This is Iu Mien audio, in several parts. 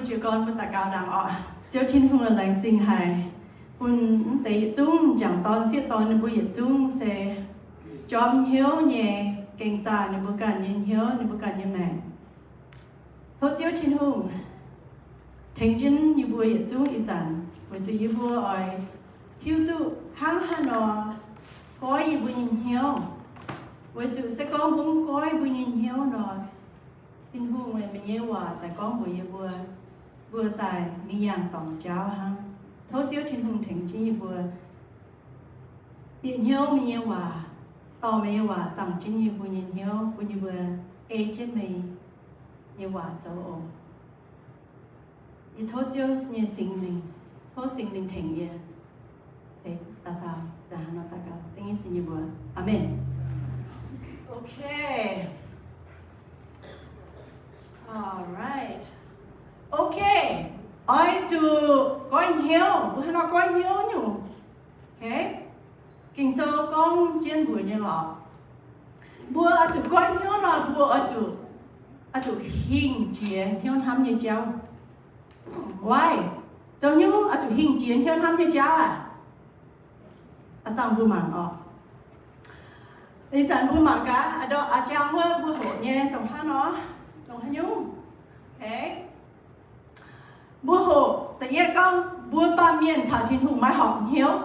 Jiez gorn mbuo daux gaux ndaangc oc. Ziouv Tin-Hungh laengz zingh haic bun mv deix yietc zungv m'jangc dorn sieqv dorn ninh mbuo yietc zungv se jorm hnyouv nyei, gengh zaah ninh mbuo ganh nyei hnyouv, ninh mbuo ganh nyei maengc. Tov Ziouv Tin-Hungh tengx jienv yie mbuo yietc zungv ih zanc, weic zuqc yie mbuo oix hiuv duqv hnangv haaix nor goiv yie mbuo nyei hnyouv. Weic zuqc se gorngv mbuo mv goiv mbuo nyei hnyouv nor, Tin-Hungh meih nyei waac daaih gorngv mbuox yie mbuo, mbuo daaih mingh yangh dorngc jauv hnangv. Tov Ziouv Tin-Hungh tengx jienv yie mbuo bieqc hnyouv meih nyei waac, dorh meih nyei waac zaangc jienv yie mbuo nyei hnyouv, bun yie mbuo ei jienv meih nyei waac zoux oc. Yie tov Ziouv nyei Singx Lingh, tov Singx Lingh tengx yie, daux gaux, daux gaux, dengv sin yie mbuo. Aamen. Okay. All right. Okay. Oix zuqc goiv hnyouv, mbuo hnangv nor goiv hnyouv nyungc. Okay. Ging-Sou gorngv jienv mbuox nyei lorqc. Mbuo oix zuqc goiv hnyouv nor, mbuo oix zuqc, oix zuqc hingh jiex hnyouv hnamv nyei jauv. Why? Zoux hnyouv oix zuqc hingh jiex hnyouv hnamv nyei jauv aac? Aa dangh mbuo mangc oc. Ih zanc mbuo mangc gaax, aa, jangx wuov mbuo hoqc nyei dongh hnangv nor, dongh haaix nyungc? Okay. Mbuo hoqc da'yietv gorngv mbuo baamh mienh caux Tin-Hungh maiv horpc hnyouv.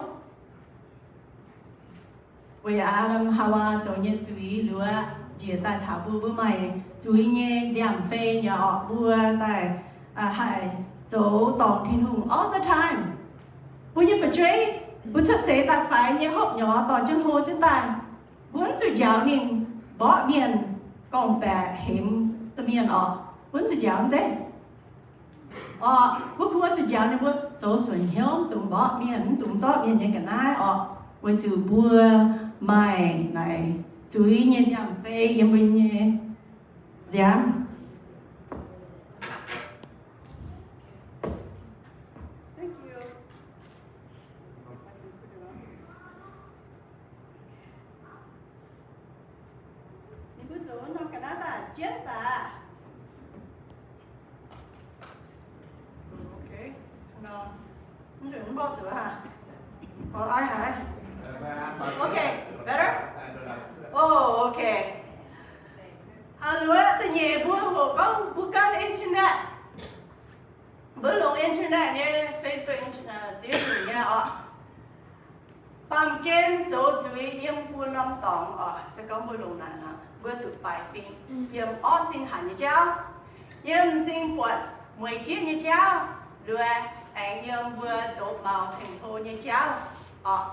Weic Aa^ndam Haawaa zoux nyei zuiz luoqc njiec daaih caux mbuo, mbuo maaih zuiz nyei nziaamv-fei nyei orqc, mbuo daaih haih zoux dorngc Tin-Hungh all the time. Mbuo nyei fu'jueiv, mbuo cuotv seix daaih faix nyei hopv nyorx dorh jienv hlo jienv daaih, mbuo mv zuqc njaaux ninh mborqv mienh gorngv-baeqc hemx domh mienh orqc. Mbuo mv zuqc njaaux zeiv. Orqc, mbuo kungx oix zuqc njaaux ninh mbuo zoux suonc hnyouv, mv dungx mborqv mienh, mv dungx zorqv mienh nyei ga'naaiv orqc, weic zuqc mbuo maaih naaic zuiz nyei nziaamv-fei yiem mbuo nyei nziaamv. Ninh mbuo zoux norm ga'naaiv daaih jienv daaih. Okay. Nor, mv nzunc mv mborqv zuqc haac. Orqc, ai haic. Okay, better? Oh, okay. Aa, luoqc da'nyeic mbuo hoqc gorngv mbuo gan internet. Mbuo longc internet nyei, Facebook, ziux nyei orqc. Baamh gen zoux zuiz yiem mbuo norm dorngx orqc. Se gorngv mbuo longc naaic nor, mbuo zuqc faix fim yiem orqv sin hanc nyei jauv, yiem m'zing buatc mueiz jieqv nyei jauv, luoqc aengx yiem mbuo zoux maux ceng-hlo nyei jauv orqc.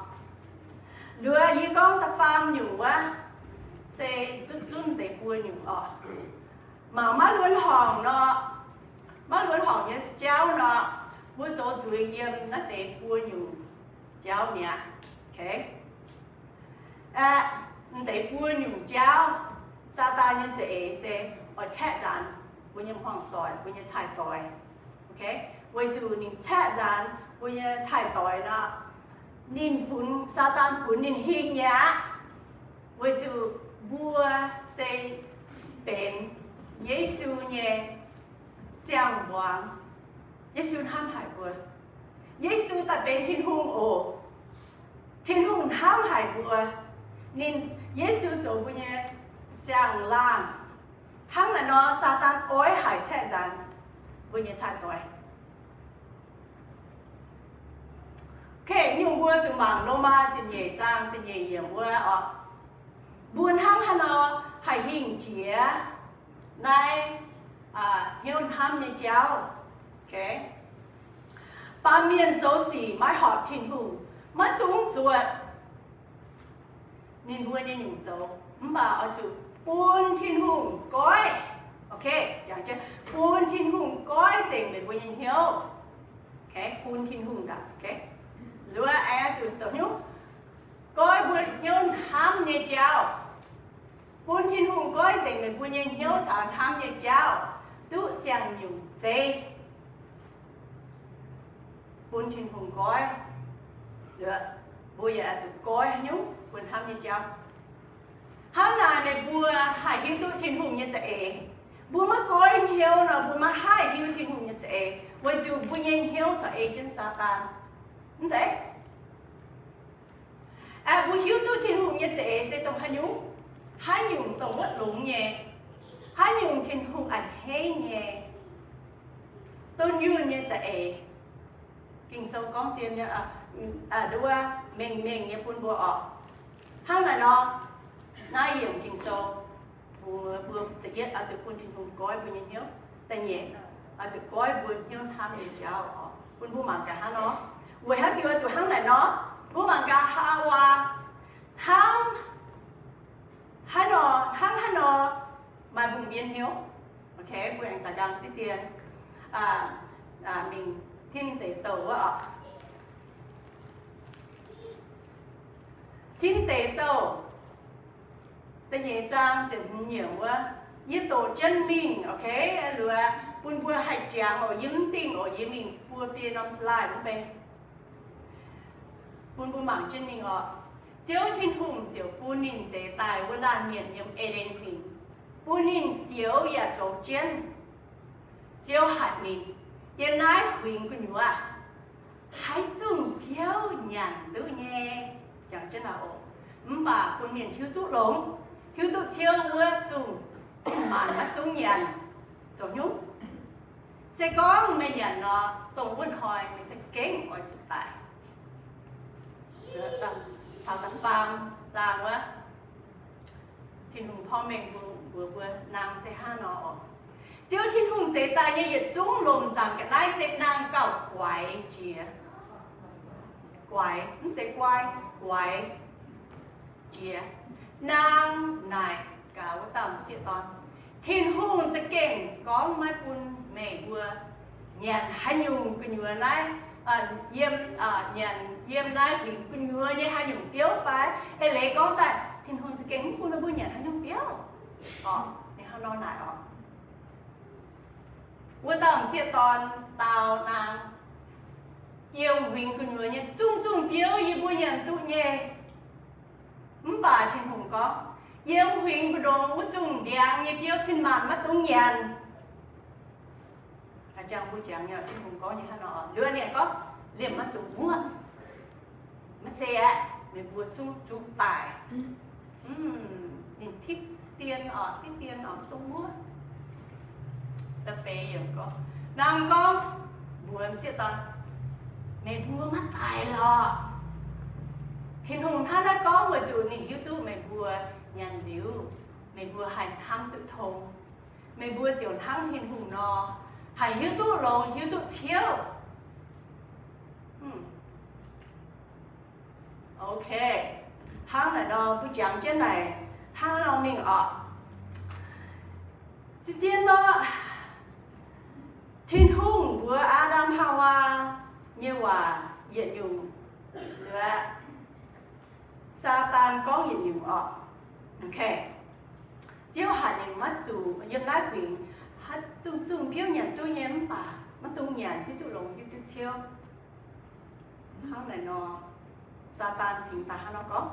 Luoqc yie gorngv da'faam nyungc wuov, se zunv zunv deix buo nyungc orqc. Mangc maiv luonx horngc nor, maiv luonx horngc nyei jauv nor, mbuo zoux zuiz yiem naaiv deix buo nyungc jauv mi'aqv. Okay. Aeqv, m'deix buo nyungc jauv, Saadaan nyei za'eix se oix caeqv nzaanx mbuo nyei hmuangv-doic, mbuo nyei cai-doix. Okay. Weic zuqc ninh caeqv nzaanx mbuo nyei cai-doix nor, ninh funx, Saadaan funx ninh hingh nyei aqv. Weic zuqc mbuo se benx Yesu nyei siang-mbuangz. Yesu hnamv haic mbuo. Yesu daaih benx Tin-Hungh oc. Tin-Hungh hnamv haic mbuo. Ninh, Yesu zoux mbuo nyei siang-laangh. Hnangv naaiv nor, Saadaan oix haic caeqv nzaanx mbuo nyei cai-doix. Okay, nyungc mbuo zuqc mangc Lomaa ziepc nyeic zaang da'nyeic yiemc wuov orqc. Mbuo hnangv haaix nor haih hingh jiex naaiv hnyouv hnamv nyei jauv? Okay. Baamh mienh zoux sic maiv horpc Tin-Hungh, maiv dungx zuotc ninh mbuo nyei nyungc zoux, mv baac oix zuqc bun Tin-Hungh goiv. Okay, jangx jienv bun Tin-Hungh goiv nzengc meih mbuo nyei hnyouv. Okay, bun Tin-Hungh ndaangc. Okay, luoqc aengx zuqc zoux hnyouv, goiv mbuo hnyouv hnamv nyei jauv. Bun Tin-Hungh goiv nzengc meih mbuo nyei hnyouv caux hnamv nyei jauv duqv siang-nyungc zeiv. Bun Tin-Hungh goiv. Luoqc, mbuo yaac oix zuqc goiv haaix nyungc bun hnamv nyei jauv. Hnangv naaic meih mbuo haih hiuv duqv Tin-Hungh nyei za'eix. Mbuo maiv goiv hnyouv nor, mbuo maiv haih hiuv Tin-Hungh nyei za'eix, weic zuqc mbuo nyei hnyouv corc ei jienv Saadaan. Mv zeiz? Aeqv, mbuo hiuv duqv Tin-Hungh nyei za'eix se dongh haaix nyungc, haaix nyungc dongh wuov longx nyei, haaix nyungc Tin-Hungh a'hneiv nyei, dunh yunh nyei za'eix. Ging-Sou gorngv zien nyei, nduov mengh mengh nyei bun mbuo oc. Hnangv naaic nor, naaiv yiemc Ging-Sou, mbuo, mbuo da'yietv oix zuqc bun Tin-Hungh goiv mbuo nyei hnyouv. Da'nyeic, oix zuqc goiv mbuo hnyouv hnamv nyei jauv oc. Bun mbuo mangc gaax hnangv nor. Weic haaix diuc oix zuqc hnangv naaic nor? Mbuo mangc gaax Haawaa hnamv haaix nor, hnamv haaix nor maaih mbungh mbienv hnyouv. Ok, mbuo aengx daaih nqaang diqv dien mingh tin deix douh wuov oc. Tin deix douh da'nyeic zaang ziepc hmz yiemc wuov, yie doqc jienv mingh, ok, luoqc bun mbuo haih jangx oc, yie mv dingh oc, yie mingh buo biei norm slide mv bei. Bun mbuo mangc jienv mingh oc. Ziouv Tin-Hungh ziouc bun ninh nzeix daaih wuov laanh mienh yiem E^nden Huingx, bun ninh fioux yaac goux jienv. Ziouv hatc ninh, Yiem naaiv huingx gu'nyuoz aah, haaix zungh biouv nyanc duqv nyei. Jangx jienv naaic oc. Mv baac bun mienh hiuv duqv longx, hiuv duqv ciouv wuov zungh cin-maanc maiv dungx nyanc. Zoux nyungc, se gorngv meih nyanc nor, dongh wuov hnoi meih za'gengh oix zuqc daic. Taux da'faam zaang wuov, Tin-Hungh porv mengh mbuox mbuo naang se hnangv nor oc. Ziouv Tin-Hungh zeix daaih nyei yietc zungv lomc zaangc ga'naaiv se naang gauh guaix jiex. Guaix, mv zeiz guai, guaix jiex. Naang naaic gaax wuov dauh m'sieqv dorn, Tin-Hungh za'gengh gorngv maiv bun meih mbuo nyanc haaix nyungc gu'nyuoz naaiv, yiem, nyanc yiem naaiv huingx gu'nyuoz nyei haaix nyungc biouv fai? Eix leiz gorngv daaih, Tin-Hungh za'gengh mv bun meih mbuo nyanc haaix nyungc biouv. Oc, ninh hnangv nor naaic oc. Wuov dauh m'sieqv dorn dau naang, Yiem huingx gu'nyuoz nyei zungv zungv biouv yie mbuo nyanc duqv nyei. Mv baac Tin-Hungh gorngv, Yiem huingx mbu'ndongx wuov zungh ndiangx nyei biouv cin-maanc maiv dungx nyanc. A'jang mbuo jangx nyei, Tin-Hungh gorngv nyei hnangv nor, liuz ninh gorngv, Liemh maiv dungx muoqv. Maiv zeiz aeqv, meih mbuo zungv zuqc daic. Ninh tipv dien oc, tipv dien oc, mv dungx muoqv. Da'feix yiemc gorngv, naang gorngv mbuox m'sieqv dorn, Meih mbuo maiv daic lorqc. Tin-Hungh hnangv naaiv gorngv weic zuqc ninh hiuv duqv meih mbuo nyanc liuz, meih mbuo haih hnamv duqv tong. Meih mbuo ziouc hnangv Tin-Hungh nor, haih hiuv duqv longx, hiuv duqv ciouv. Ok, hnangv naaic nor mbuo jangx jienv naaic hnangv nor mingh oc. Zien-zien nor, Tin-Hungh mbuox Aa^ndam Haawaa nyei waac yietc nyungc, Saadaan gorngv yietc nyungc oc. Ok, Ziouv hatc ninh maiv dungx yiem naaiv huingx, haih zungh zungh biouv nyanc duqv nyei mv baac maiv dungx nyanc, hiuv duqv longx hiuv duqv ciouv. Hnangv naaic nor, Saadaan cingx daaih hnangv nor gorngv,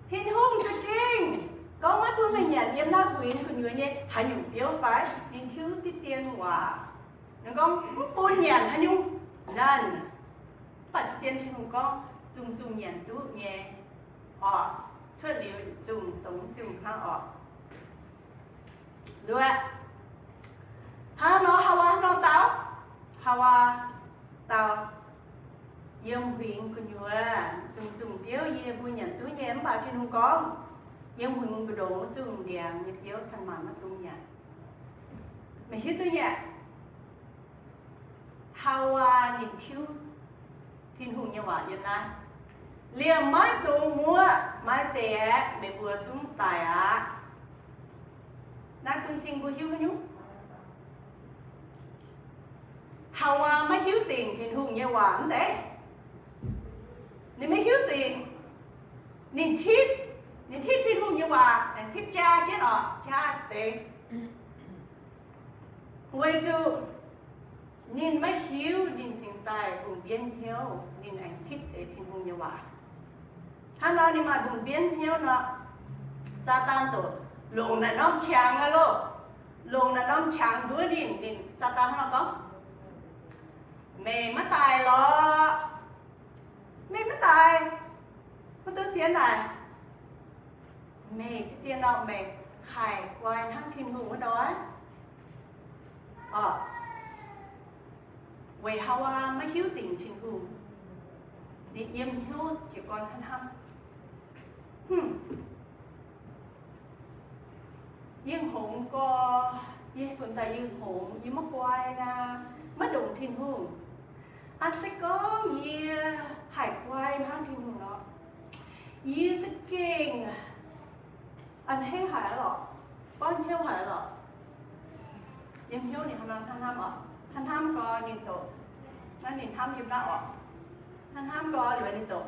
Tin-Hungh za'gengh gorngv maiv bun meih nyanc yiem naaiv huingx gu'nyuoz nyei haaix nyungc biouv fai? Ninh hiuv diqv dien waac. Ninh gorngv mv bun nyanc haaix nyungc naaic. Mv baac zien-zien Tin-Hungh gorngv zungh zungh nyanc duqv nyei oc. Cuotv liuz zungh dongh zungh hnangv oc. Nduov, hnangv nor Haawaa hnangv nor dau, Haawaa dau, Yiem huingx gu'nyuoz zungh zungh biouv yie mbuo nyanc duqv nyei. Mv baac Tin-Hungh gorngv, Yiem huingx mbu'ndongx wuov zungh ndiangx nyei biouv cin-maanc maiv dungx nyanc. Meih hiuv duqv nyei, Haawaa ninh tiuv Tin-Hungh nyei waac yiem naaiv, Liemh maiv dungx muoqv, maiv zeiz aeqv, meih mbuo zungv daic aqv. Naaiv bun cing mbuo hiuv haaix nyungc? Haawaa maiv hiuv dingc Tin-Hungh nyei waac mv zeiz? Ninh maiv hiuv dingc. Ninh tipv, ninh tipv Tin-Hungh nyei waac, aengx tipv jaa jienv oc, jaa deix. Weic zuqc ninh maiv hiuv, ninh cingx daaih mbungh mbienv hnyouv, ninh aengx tipv deix Tin-Hungh nyei waac. Hnangv nor ninh maaih mbungh mbienv hnyouv nor, Saadaan ziouc Longc naaiv norm qangx aqv loh. Longc naaiv norm qangx nduov ninh, ninh, Saadaan hnangv nor gorngv, meih maiv daic lorqc. Meih maiv daic. Maiv dungx sienx naaic. Meih zien-zien nor meih haih guai hnangv Tin-Hungh wuov nor. Orqc, weic Haawaa maiv hiuv dingc Tin-Hungh, ninh yiem hnyouv jiez gorn hnamv, yie hngongx gorx, yie funx daaih yie hngongx, yie maiv guai naaic, maiv ndongc Tin-Hungh. Aa, se gorngv yie haih guai hnangv Tin-Hungh nor, yie za'gengh a'hneiv haic lorqc, goiv hnyouv haic lorqc. Yiem hnyouv ninh hnangv nor hnamv hnamv oc, hnamv hnamv gorx ninh ziouc, naaiv ninh hnamv yiem naaiv oc, hnamv hnamv gorx liuz ninh ziouc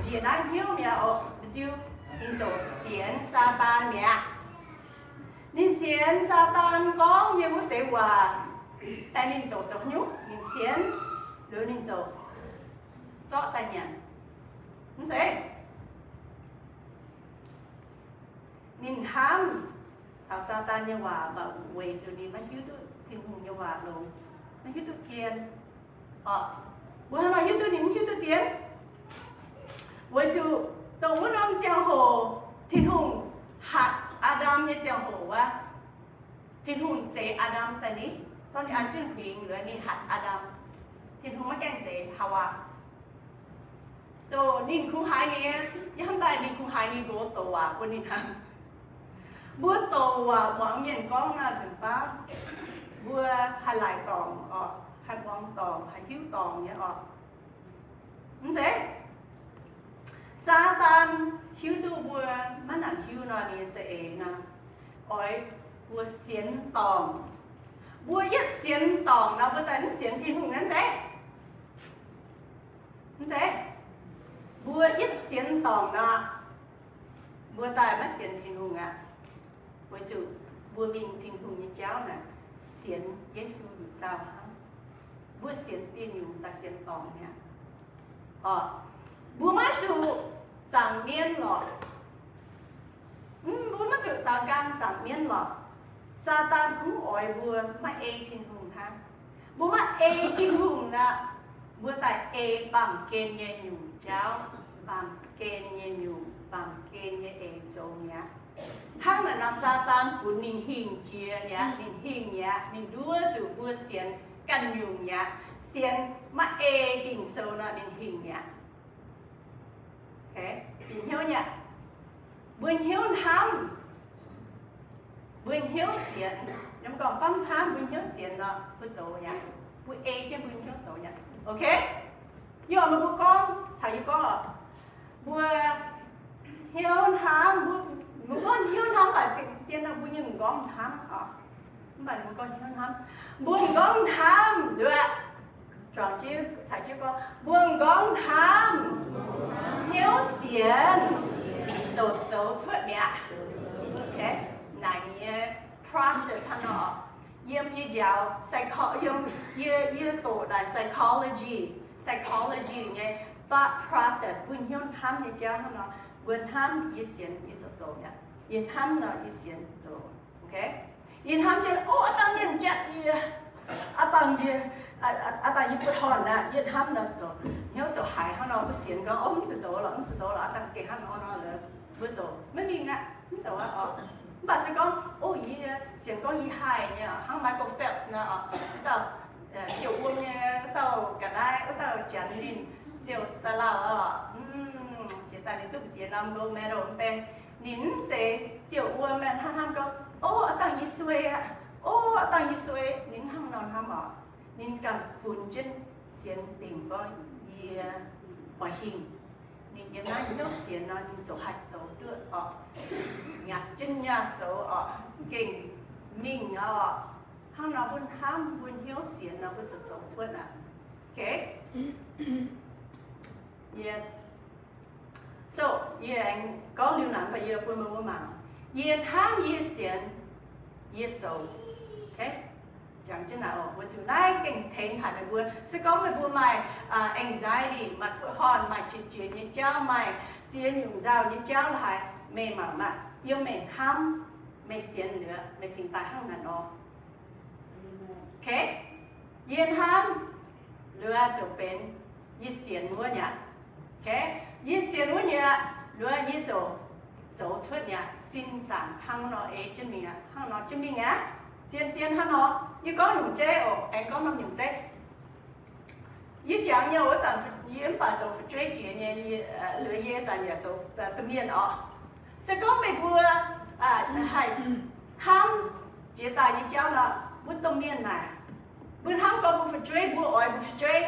njiec naaiv hnyouv mi'aqv oc, ziux, ninh ziouc sienx Saadaan mi'aqv. Ninh sienx Saadaan gorngv nyei wuov deix waac, daaih ninh ziouc zoux nyungc, ninh sienx liuz ninh ziouc zorqv daaih nyanc. Mv zeiz, ninh hnamv taux Saadaan nyei waac, mv baac weic zuqc ninh maiv hiuv duqv Tin-Hungh nyei waac longx, maiv hiuv duqv zien. Orqc, mbuo hnangv nor hiuv duqv ninh mv hiuv duqv zien? Weic zuqc dongh wuov norm ziangh hoc Tin-Hungh hatc Aa^ndam nyei ziangh hoc wuov, Tin-Hungh zeix Aa^ndam daaih ni, zorqv ninh an jienv huingx liuz ninh hatc Aa^ndam. Tin-Hungh maiv gaengh zeix Haawaa. So ninh kungx haiz ninh, yie hnamv daaih ninh kungx haiz ninh nqox douc waac bun ninh hnamv. Mbuo douc waac muangx mienh gorngv naaiv nzunc baav, mbuo haih laaic dorngc orqc, haih muangx dorngc, haih hiuv dorngc nyei orqc. Mv zeiz? Saadaan hiuv duqv mbuo maiv nangc hiuv nor, ninh nyei za'eix nor, oix mbuo sienx dorngc. Mbuo yietv sienx dorngc nor, mbuo daaih mv sienx Tin-Hungh aqv, mv zeiz? Mv zeiz? Mbuo yietv sienx dorngc nor, mbuo daaih maiv sienx Tin-Hungh aqv. Weic zuqc mbuo mingh Tin-Hungh nyei jauv naaic, sienx Yesu nyei dauh hnangv. Mbuo sienx dieh nyungc daaih sienx dorngc mi'aqv. Orqc, mbuo maiv zuqc zaangc mienv lorqc. Mv, mbuo maiv zuqc daaux nqaang zaangc mienv lorqc. Saadaan kungx oix mbuo maiv ei Tin-Hungh hnangv. Mbuo maiv ei Tin-Hungh nor, mbuo daaih ei baamh gen nyei nyungc jauv, baamh gen nyei nyungc, baamh gen nyei eix zoux mi'aqv. Hnangv naaic nor, Saadaan funx ninh hingh jiex mi'aqv, ninh hingh mi'aqv, ninh nduov zuqc mbuo sienx ganh nyungc mi'aqv, sienx maiv ei Ging-Sou nor, ninh hingh mi'aqv. Bieqc hnyouv nyei, mbuo hnyouv hnamv, mbuo hnyouv sienx. Yiem gorngv fangv hnamv, mbuo hnyouv sienx nor, mbuo zoux mi'aqv. Mbuo ei jienv mbuo hnyouv zoux mi'aqv. Ok? Yie oix meih mbuo gorngv, caux yie gorngv oc, mbuo hnyouv hnamv, mbuo, mbuo gorngv hnyouv hnamv baac cingx zien nor, mbuo nyei m'nqorngv hnamv oc. Mv baac mbuo gorngv hnyouv hnamv, mbuo m'nqorngv hnamv, nduov, juangc jienv caux jienv gorngv, mbuo m'nqorngv hnamv, hnyouv sienx, ziouc zoux cuotv mi'aqv. Ok, naaic nyei process hnangv nor. Yiem yie njaaux psycho, yiem yie, yie doqc naaic psychology, psychology nyei thought process, mbuo hnyouv hnamv nyei jauv hnangv nor. Mbuo hnamv, yie sienx, yie ziouc zoux mi'aqv. Yie hnamv nor, yie sienx zoux. Ok, yie hnamv jienv, o, aav dangh mienh jatv yie, aav dangh yie, aav dangh yie buatc horn aqv, yie hnamv nor zoux, hnyouv zoux haiz hnangv nor. Mbuo sienx gorngv, o, mv zuqc zoux lorqc, mv zuqc zoux lorqc, aav dangh za'gengh hnangv nor nor, mbuo zoux maiv mingh aqv, mv zoux aqv oc. Mv baac se gorngv, o, yie sienx gorngv yie haih nyei, hnangv Michael Phelps nor, wuov dauh ziouc wuom nyei, wuov dauh ga'naaiv, wuov dauh Janx ninh ziouc daaih lauh aqv lorqc. Jiex daaih ninh duqv m'sieqv norm gold medal mv bei, ninh mv zeiz ziouc wuom aqv, hnangv hnamv gorngv, o, aav dangh yie suei aqv, o, aav dangh yie suei, ninh mv hnangv nor hnamv oc. Ninh ganh funx jienv sienx dingc gorngv yie oix hingh. Ninh yiem naaiv hnyouv sienx nor, ninh ziouc haih zoux duqv oc. Nyanc jienv nyaah zoux oc, gengh mingh aqv oc. Hnangv nor mbuo hnamv, mbuo hnyouv sienx nor, mbuo ziouc zoux cuotv aqv. Ok, yie, so, yie aengx gorngv liuz naaic, mv baac yie bun meih mbuo mangc. Yie hnamv, yie sienx, yie zoux. Ok, jangx jienv naaic oc, weic zuqc naaiv gengh tengx haic meih mbuo. Se gorngv meih mbuo maaih anxiety, maaih buoqc horn, maaih qiex jiez nyei jauv, maaih ziex nyungc nzauh nyei jauv lorqc haaix, meih mangc maah. Yiem meih hnamv, meih sienx liuz, meih cingx daaih hnangv naaiv nor. Okay? Yie hnamv liuz ziouc benx yie sienx wuov nyei aqv. Okay? Yie sienx wuov nyei aqv, liuz yie ziouc zoux cuotv nyei aqv. Sin zaangc hnangv nor ei jienv mingh aqv, hnangv nor jienv mingh aqv. Zien-zien hnangv nor, yie gorngv nyungc zeiv oc, aengx gorngv norm nyungc zeiv. Yie jangx nyei wuov zanc yie mv baac zoux fu'jueiv jiex nyei, liuz yie zanc yaac zoux domh mienh oc. Se gorngv meih mbuo haih hnamv jiex daaih nyei jauv nor, mbuo domh mienh naaic, mbuo hnamv gorngv mbuo fu'jueiv, mbuo oix mbuo fu'jueiv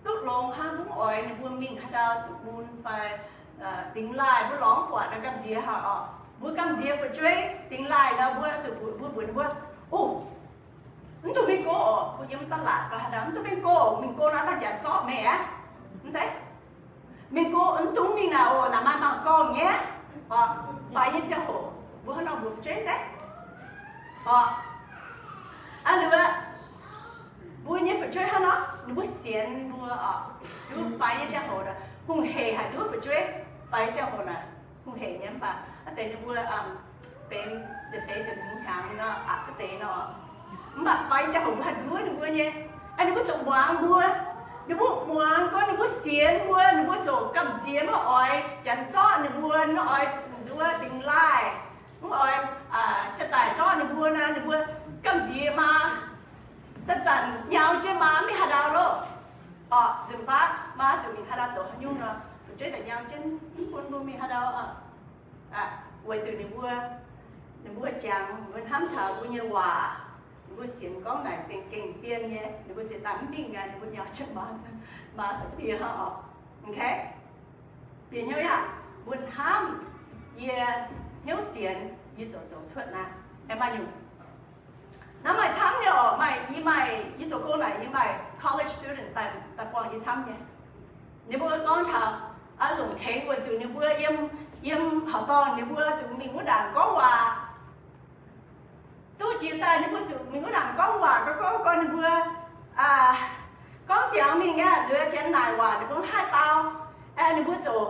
duqv longx hnangv, mbuo mv oix ninh mbuo mingh haaix ndau zuqc mun fai dingx laaih, mbuo lorz mv buatc nor gamh nziex haic oc. Mbuo gamh nziex fu'jueiv dingx laaih nor, mbuo zuqc mbuox mbuo, mbuox ninh mbuo, O, mv dungx mingh go oc, mbuo yiem da'laatc fai haaix ndau, mv dungx mingh go, mingh go nor da'nqaang janx zorqv meih aqv. Mv zeiz? Mingh go, mv dungx mingh naaic oc, naaic maaih mangc gorngv nyei. Oc, faix nyei ziangh hoc mbuo hnangv nor mbuox fu'jueiv zeiv. Oc, aa, liuz mbuo nyei fu'jueiv hnangv nor, ninh mbuo sienx mbuo oc, ninh mbuo faix nyei ziangh hoc hungh heic haic, nduov fu'jueiv faix nyei ziangh hoc naaic hungh heic nyei. Mv baac naaiv deix ninh mbuo benx ziepc feix ziepc hmz hnyangx nor, aqc ga'deix nor, mv baac faix nyei ziangh hoc mbuo haih nduov ninh mbuo nyei. Ninh mbuo ziouc muangx mbuo. Ninh mbuo muangx gorngv ninh mbuo sienx mbuo, ninh mbuo ziouc gamh nziex maiv oix janx zorqv ninh mbuo, maiv oix nduov dingx laaih, mv oix jaa-daic zorqv ninh mbuo nor, ninh mbuo gamh nziex maa, zanc-zanc nyau jienv maa, mv mingh haaix ndau loh. Oc, nzunc baav maa zuqc mingh haaix ndau zoux haaix nyungc nor, fu'jueiv daaih nyau jienv, mv bun mbuo mingh haaix ndau. Weic zuqc ninh mbuo, ninh mbuo jangx, ninh mbuo hnamv taux mbuo nyei waac, ninh mbuo sienx gorngv naaic za'gengh zien nyei, ninh mbuo sienx daaih mv mingh aqv, ninh mbuo nyau jienv maa, maa caux die hnangv oc. Okay? Bieqc hnyouv yaac mbuo hnamv, yie hnyouv sienx, yie ziouc zoux cuotv naaiv. Aengx maaih nyungc, naaiv maaih camv nyei oc. Maaih, yie maaih, yie zoux gong naaic yie maaih college student daaih, daaih buangh yie camv nyei. Ninh mbuo gorngv taux longc tengx weic zuqc ninh mbuo yiem, yiem horqc dorngh ninh mbuo zuqc mingh wuov ndaangc gorngv waac. Duqv jiex daaih ninh mbuo zuqc mingh wuov ndaangc gorngv waac, gorngv, gorngv, gorngv ninh mbuo gorngv ziangx mingh aqv, liuz janx naaic waac ninh mbuo mv haih dau. Ninh mbuo ziouc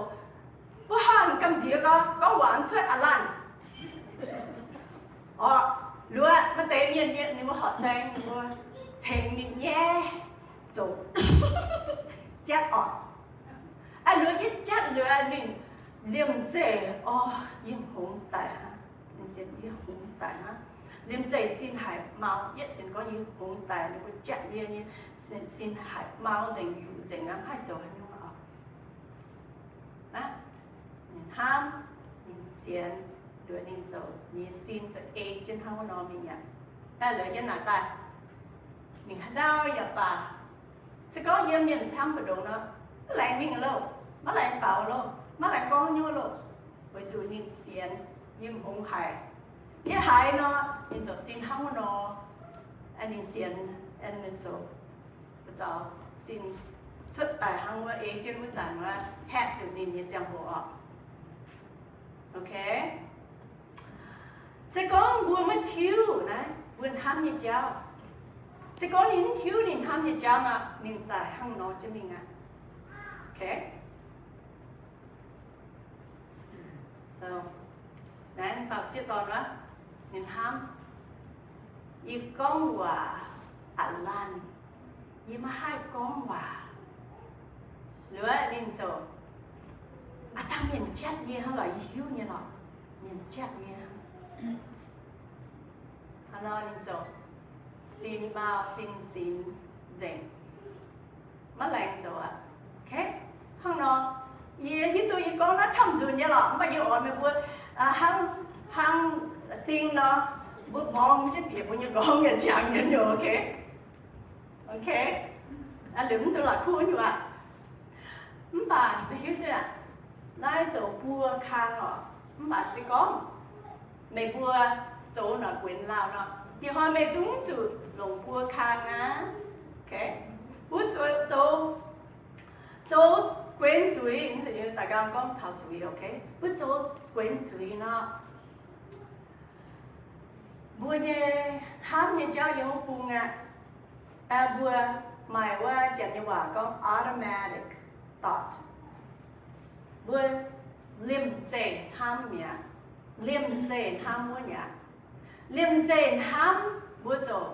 buov hanh gamh nziex gorngv, gorngv waac mv cuotv aqv laanh. Oc, liuz maaih deix mienh, mienh ninh mbuo horqc saeng, ninh mbuo tengx ninh nyei zoux jatv oc. Aa, liuz yietv jatv liuz ninh liemh zeih, orv, yie hngongx daic hnangv. Ninh sienx, yie hngongx daic hnangv. Liemh zeih sin haic mau, yietv sienx gorngv yie hngongx daic, ninh mbuo jatv yie nyei, sin haic mau nzengc, yuqc nzengc aqv, mv haih zoux haaix nyungc oc. Ninh hnamv, ninh sienx, liuz ninh zoux, ninh nyei sin zoux ei jienv hnangv wuov nor mingh aqv. Daaih liuz yiem naaic daaih, ninh haaix ndau yaac baac, se gorngv yiem mienh camv mbu'ndongx nor, maiv laengz mingh loh, maiv laengz faaux loh, maiv laengz gorngv nyuoqc loh, weic zuqc ninh sienx, yie hngongx haic. Yie haiz nor, ninh zoux sin hnangv wuov nor, ninh sienx, ninh zoux, zaux sin cuotv daaih hnangv wuov ei jienv wuov zanc wuov, haeqv zuqc ninh nyei ziangh hoc oc. Okay? Se gorngv mbuo maiv tiuv naaiv mbuo hnamv nyei jauv, se gorngv ninh mv tiuv ninh hnamv nyei jauv nor, ninh daaih hnangv nor jienv mingh aqv. Okay? So, naaiv dauh sieqv dorn wuov, ninh hnamv, yie gorngv waac a'lanh, yie maiv haih gorngv waac. Liuz ninh zoux, aav dangh mienh jatv yie hnangv lorqc, yie hiuv nyei lorqc, mienh jatv yie hnangv. Hnangv nor ninh zoux, sin mau sin zinx nzengc, maiv laengz zoux aqv. Okay? Hnangv nor, yie hiuv duqv yie gorngv naaiv camv nzunc nyei lorqc, mv baac yie oix meih mbuo hnangv, hnangv ding nor, mbuo mborngz jienv bieqc mbuo nyei nqorngv yaac jangx nyei nyei, okay? Okay? Liuz mv dungx la'kuqv nyei aqv. Mv baac meih hiuv duqv aqv, naaiv zoux buo kang oc. Mv baac se gorngv meih mbuo zoux noic guenx lauh nor, diex hnoi meih zungv zuqc longc buo kang aqv. Okay? Mbuo zoux, zoux, zoux guenx zuiz, daaih ganh gorngv taux zuiz, okay? Mbuo zoux guenx zuiz nor, mbuo nyei hnamv nyei jauv yiem wuov bung aqv. Mbuo maaih wuov janx nyei waac gorngv automatic thought. Mbuo liemh zeih hnamv mi'aqv. Liemh zeih hnamv wuov mi'aqv. Liemh zeih hnamv mbuo ziouc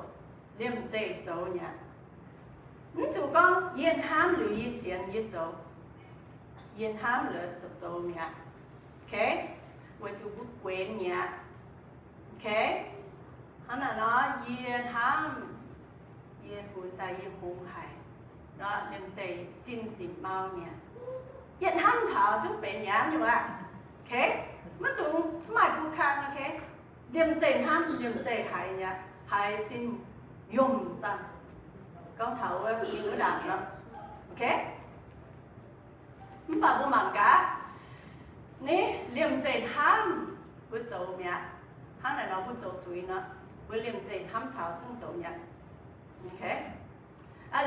liemh zeih zoux mi'aqv. Mv zuqc gorngv yie hnamv liuz yie sienx yie zoux, yie hnamv liuz zoux mi'aqv. Okay? Weic zuqc mbuo guenx mi'aqv. Okay? Hnangv naaic nor, yie hnamv, yie funx daaih yie hungx haic nor, liemh zeih sin zinc mau mi'aqv. Yietc hnamv taux zungv benx mi'aqv nyungc aqv. Okay? Maiv dungx maaih bun kang, okay? Liemh zeih hnamv, liemh zeih haiz mi'aqv, haiz sin yomc daaih. Gorngv taux wuov mingh wuov ndaangc nor. Okay? Mv baac mbuo mangc gaax, ni, liemh zeih hnamv mbuo zoux mi'aqv. Hnangv naaic nor mbuo zoux zuiz nor, mbuo liemh zeih hnamv taux zungv zoux mi'aqv. Okay?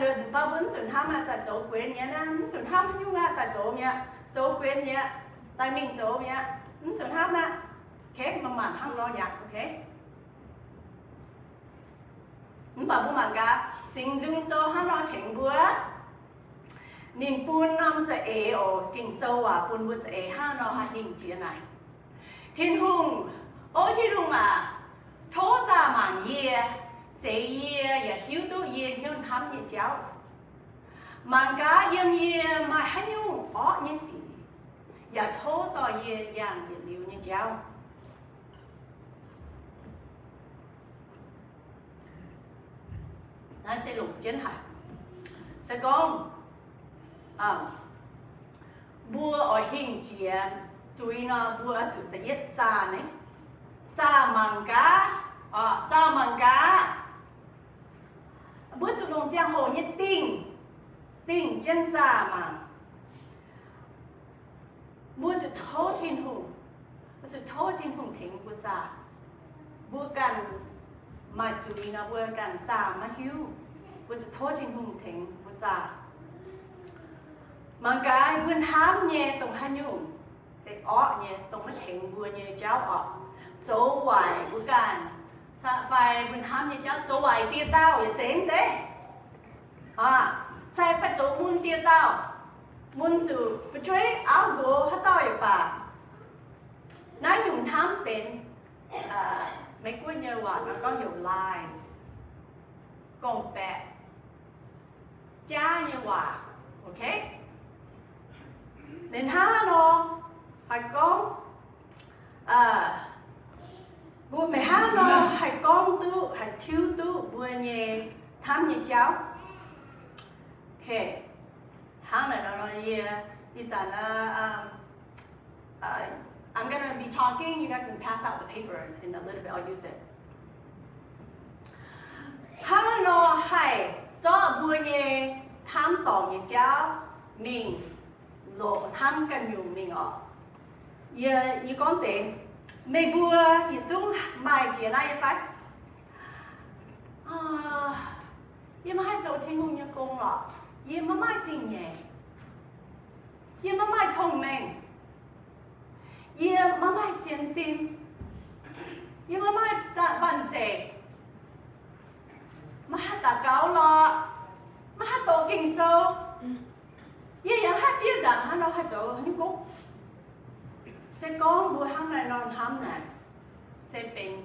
Liuz nzunc baac mbuo mv zuqc hnamv aqv, daaih zoux guenx mi'aqv, mv zuqc hnamv nyungc aqv, daaih zoux mi'aqv, zoux guenx mi'aqv, daaih mingh zoux mi'aqv, mv zuqc hnamv aqv. Okay? Manc-manc hnangv nor yaac okay. Mv baac mbuo mangc gaax, Singx Nzung Sou hnangv nor tengx mbuo. Ninh bun norm za'eix oc, Ging-Sou waac bun mbuo za'eix hnangv nor haih hingh jiex naaic. Tin-Hungh, O Tin-Hungh aac, tov zaah mangc yie, seix yie yaac hiuv duqv yie hnyouv hnamv nyei jauv. Mangc gaax yiem yie maaih haaix nyungc orqv nyei sic, yaac tov dorh yie yangh yietc liuz nyei jauv. Naaiv se longc jienv haic. Se gorngv mbuo oix hingh jiex zuiz nor, mbuo oix zuqc da'yietv zaah naaiv, zaah mangc gaax, zaah mangc gaax. Mbuo zuqc longc ziangh hoc nyei dingh, dingh jienv zaah mangc. Mbuo zuqc tov Tin-Hungh, zuqc tov Tin-Hungh tengx mbuo zaah. Mbuo ganh maaih zuiz nor, mbuo ganh zaah maiv hiuv. Mbuo zuqc tov Tin-Hungh tengx mbuo zaah. Mangc gaax mbuo hnamv nyei dongh haaix nyungc se orqv nyei, dongh maiv tengx mbuo nyei jauv orqc. Zoux waaic mbuo ganh, fai mbuo hnamv nyei jauv zoux waaic dieh dauh yietc zeiz zeiv. Sai fai zoux mun dieh dauh, mun zuqc fu'jueiv auv nqox haaix dauh yaac baac, naaiv nyungc hnamv benx, Meiv Guoqv nyei waac nor gorngv heuc lies, gorngv-baeqc, jaav nyei waac. Okay? Meih hnangv nor haih gorngv, mbuo meih hnangv nor haih gorngv duqv, haih tiuv duqv mbuo nyei hnamv nyei jauv. Okay. Hnangv naaic nor yie, ih zanc, I'm gonna be talking, you guys can pass out the paper in a little bit, I'll use it. Hnangv nor haih zorqv mbuo nyei hnamv dorngc nyei jauv mingh loqc hnamv ganh nyungc mingh orqc. Yie, yie gorngv deix, meih mbuo yietc zungv maaih jiex naaiv nyei fai? Yie maiv haih zoux Tin-Hungh nyei gong lorqc. Yie maiv maaih zingh nyeic. Yie maiv maaih cong-mengh. Yie maiv maaih sienx fim. Yie maiv maaih banh zeic. Maiv haih daux gaux lorqc. Maiv haih doqc Ging-Sou. Yie yaac haih fiev nzaangc hnangv nor haih zoux nyungc gong. Se gorngv mbuo hnangv naaiv nor hnamv naaic, se benx